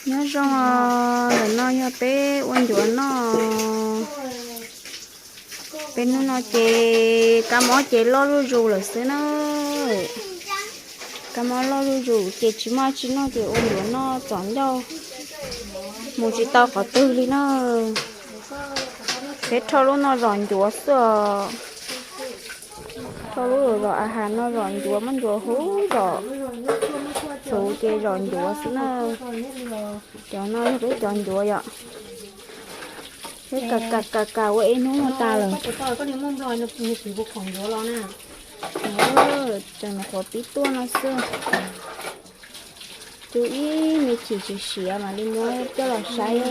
Nyob zoo, ntawm no yog peb ua ncuav noj. Peb hnub no ces kab mob ces loj zuj zus lawm xwb na. Kab mob loj zuj zus ces tsis muaj tsi noj ces ua ncuav noj txom ncauj, mus tsis tau qhov twg li na. Peb rho lub no zom ncuav xwb os. Rho lub zom a has no zom ncuav, muab ncuav huv zom txhuv ces zom ncuav xwb na. Cov no yog peb cov ncuav yom. Peb kam kam kam kam ua ib hnub no tas lawm. Tseem nyuam qhuav pib tuaj no xwb. Cub ib me chim siav siav mam li muab coj los saib.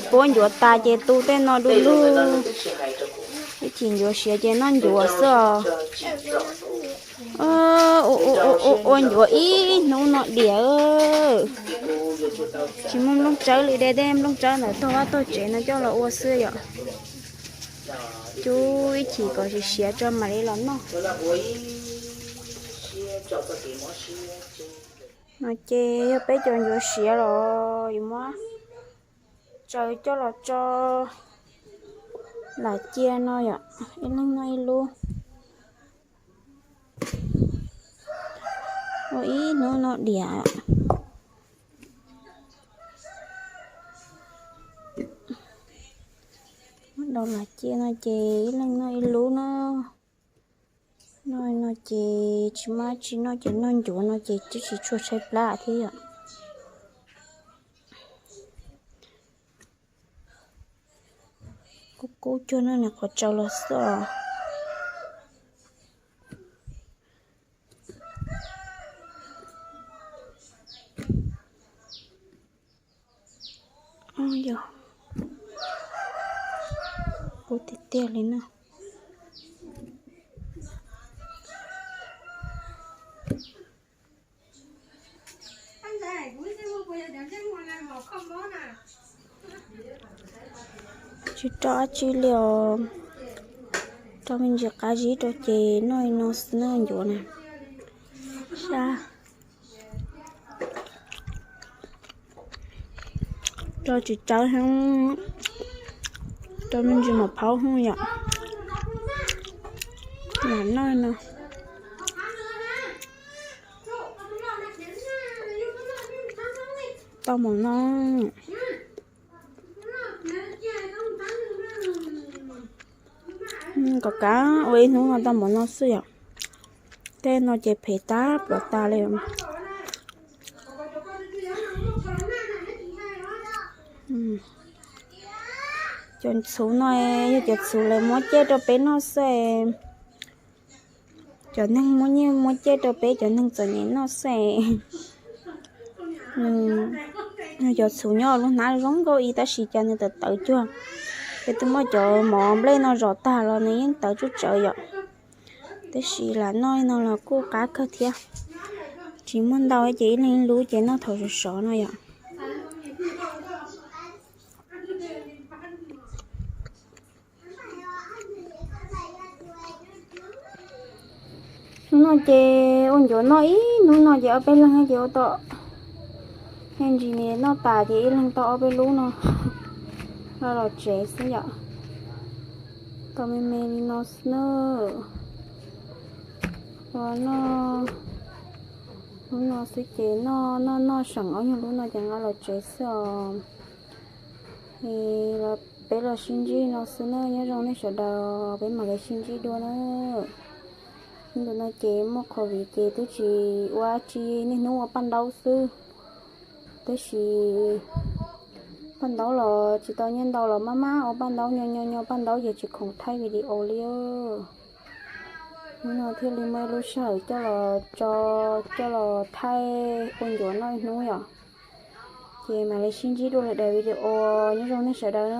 Puab ncuav tas ces tu tej no du lug. Ib chim ncuav siav ces noj ncuav xwb os. Ua ncuav ib hnub no diam. Tsis muaj nplooj tsawb li, de tej nplooj tsawb ntawd taug vaj taug tsev no coj los ua xwb yom. Cub ib chim kom siav siav tso mam li los noj. No ces yog peb cov ncuav siav los yuav muab tsaws coj los tso lam cia no yom, ib leeg noj ib lub. Ua ib hnub no diam. Muab do lam cia no ces ib leeg noj ib lub na. Noj no ces tsis muaj dab tsi noj ces noj ncuav no ces twb tsis tshua tshaib plab thiab yom. Kub kub cuag no nyuam qhuav tsaws los xwb os. Yog kub tiag tiag li na. Tsis rau dab tsi li os. Rau me ntsis qab zib rau ces noj li no xwb na ncuav na. Sab rau tsis tsawb heev, rau me ntsis mam phaub heev yom. Lam noj no. Tau mus no. Kom kav ua ib hnub no tau mus no xwb yom. Tej no ces phem tag plaws tas li. Cov txhuv no yog cov txhuv lawv muab ciaj rau peb noj xwb. Cov neeg muab nyiaj muab ciaj rau peb cov neeg txom nyem noj xwb. Cov txhuv nyob lub hnab zoo nkauj ib tab sis cas nws tawv tawv cuag. Peb twb muab cov mov nplej no zom tag los nws yeej tawv tsuj tsawv yom. Tab sis lam noj li no los kuj qab kawg thiab. Tsis muaj ntau ces ib leeg ib lub ces noj thaum sov sov no yom. Hnub no ces ua ncuav noj ib hnub no ces ob peb leeg ces ua tau. Ib ntsis noj tas ces ib leeg tau ob peb lub no, los los tsev xwb yom. Tau me me li no xwb na. Ua noj hnub no xwb ces noj noj noj seem ob nyuag lub no ces nqa los tsev xwb os. Peb los sib ntsib no xwb na, nyob zoo nej sawv daws, peb mam li sib ntsib dua na. Hnub no ces muaj covid ces twb tsis ua dab tsi, niaj hnub ua paj ntaub xwb. Tab sis paj ntaub los tsis tau nyiaj ntau los maj maj ua paj ntaub, nyo nyo nyo paj ntaub ces tsis khoom thaij video li. Hnub no thiaj li muaj ib lub sij hawm coj los tso, coj los thaij ua ncuav noj ib hnub yom. Ces mam li sib ntsib dua lwm daim video, nyob zoo nej sawv daws na.